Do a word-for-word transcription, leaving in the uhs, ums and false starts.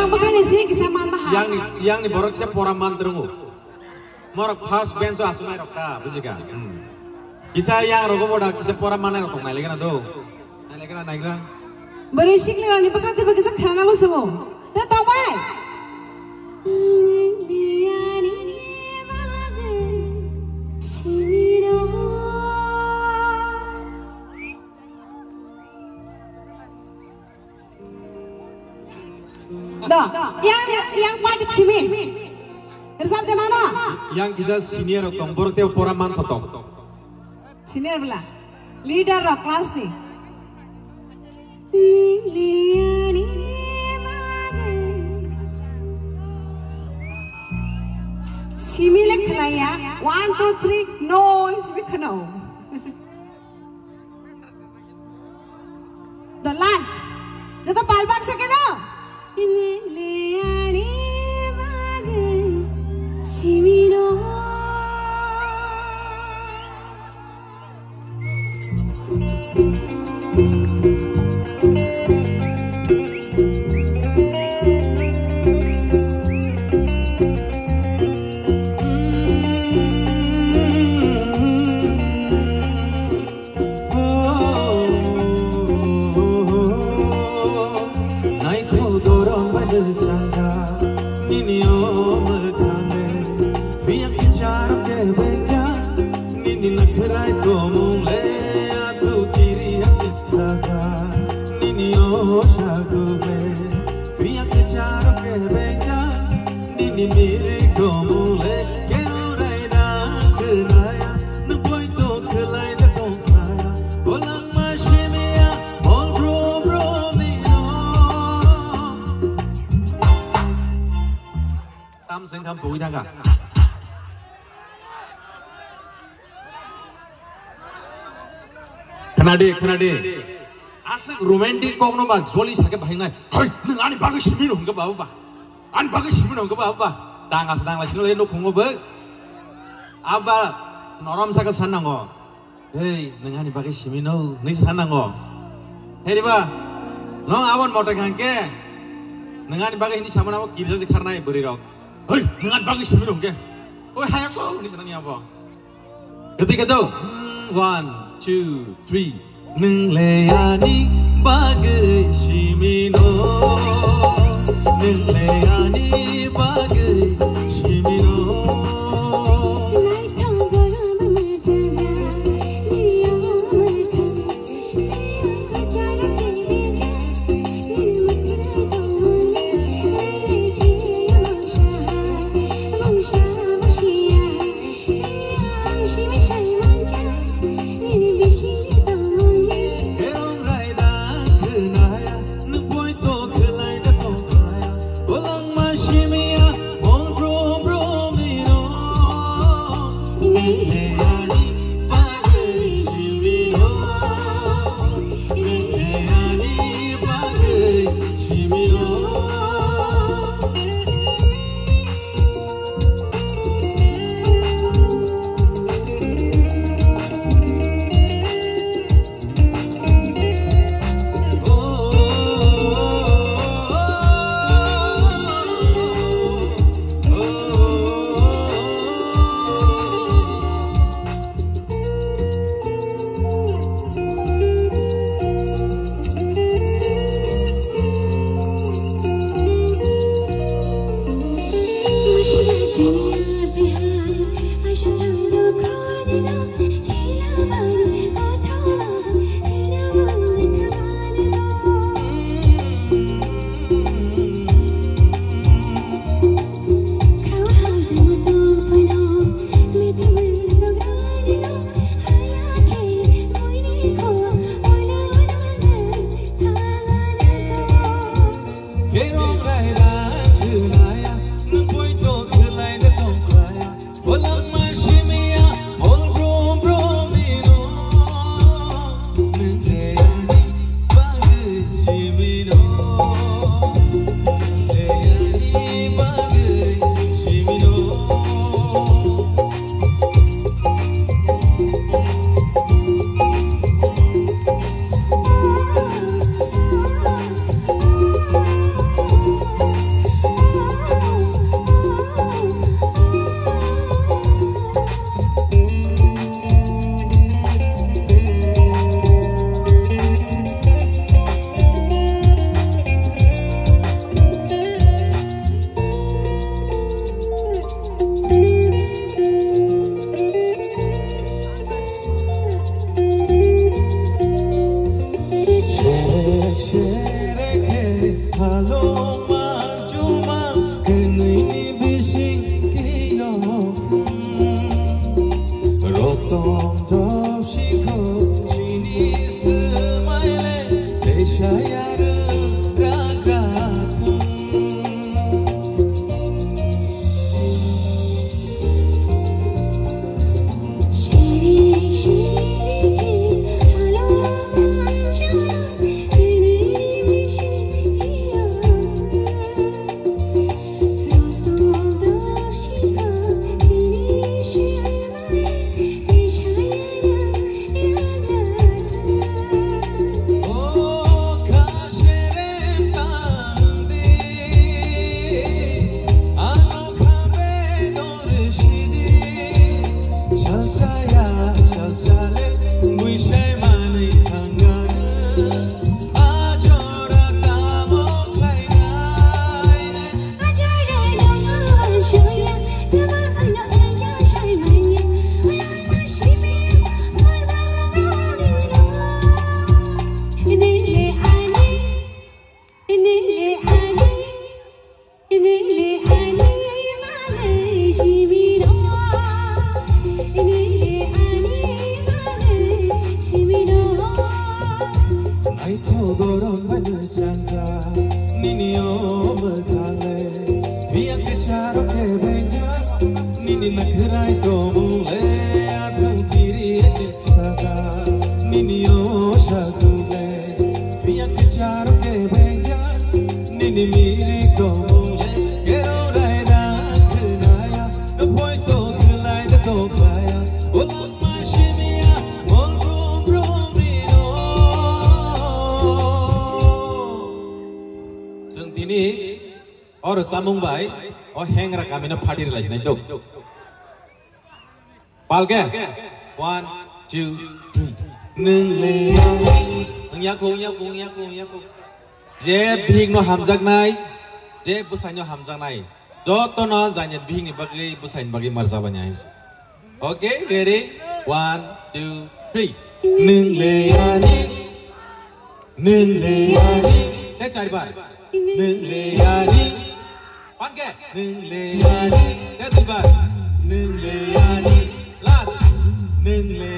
Bwkhani simi kisa man baha. Yangni, yangni borok kisa pora man twrwngo. Morok first bench o aswk nairok ta, bujikha? Hmm. Kisa yang rogo boda kisa pora manai rok tong nai lekena do. Nai lekena, nai lekena. Bwrwi sikli rani bwkha twi bwkha kisa khana musumo. Ta tongbai. Do, yang, yang padik simi. Resap de mana? Yang kisa senior rok tong, borok tei pora man thotok. Senior bela. Leader rok class ni. Simi le khlaiya. One, two, three, no, simi khno. The last. Joto palbak se kedo. Ini le ani bagai simino. Naithok dorong bai rwchapjak nini o mwkhang le, phiya kwcharo kebengja nini nakhwrai tomung le, atu tiri hapjik sajak nini o saguk le, phiya kwcharo kebengja nini mirik tomung le, keno raida khwnaya. Nwng poito khwlai de tongkha, o langma simiya, mol brum brum ni no. Tam seng kam pogwi thangkha. Khwnadi, khwnadi. Aswk romantic kokno ba joli sake bahainai. Hoi, nwng ani bagwi simi no hwnkhe baba ba. Ani bagwi simi no hwnkhe baba ba. Dang asa dang lai sino le nukhungo bo. Abba norom saka san nango. Hei, nwng ani bagwi simi no, hwnwi sa nango. Hei riba, nwng abon moto hwnkhe, nwng ani bagwi hwnwi samano abo kirja je kharnai bwrwi rok. Hei, nwng ani bagwi simi no hwnkhe. Oi, haya ko, hwnwi sanani abo. Gati gato. Hmm, one, two, three. Nwng le ani bagwi simi no. Nwng le ani bagwi simi no. Naithogo rok bai mwchangkha nini o mwkhang le, phiya khe charo khe bengjak nini nakhrai tongmung le, athung tiri ete sajak nini o satung le, phiya khe charo khe bengjak nini mirik tongmung le, kero rai da khwnaya, no phoi to khwlai da to khlaya, o langma simiya, mol brum brum ino. Chwng tini oro chamung bai o hengra kamino pharti rwlai sinai tok. Palke. One, two, three. Nwng le. Wngya kho, wngya kho, wngya kho, wngya kho. Je bihik no hamjaknai, je bwsai no hamjaknai. Joto no janya bihik ni bagwi, bwsai ni bagwi marjabani hai. Okay, ready? One, two, three. Nwng le ani. Nwng le ani. Te charibar. Nwng le ani. Panke. Nwng le ani. Te duibar. Nwng le ani. Last. Nwng le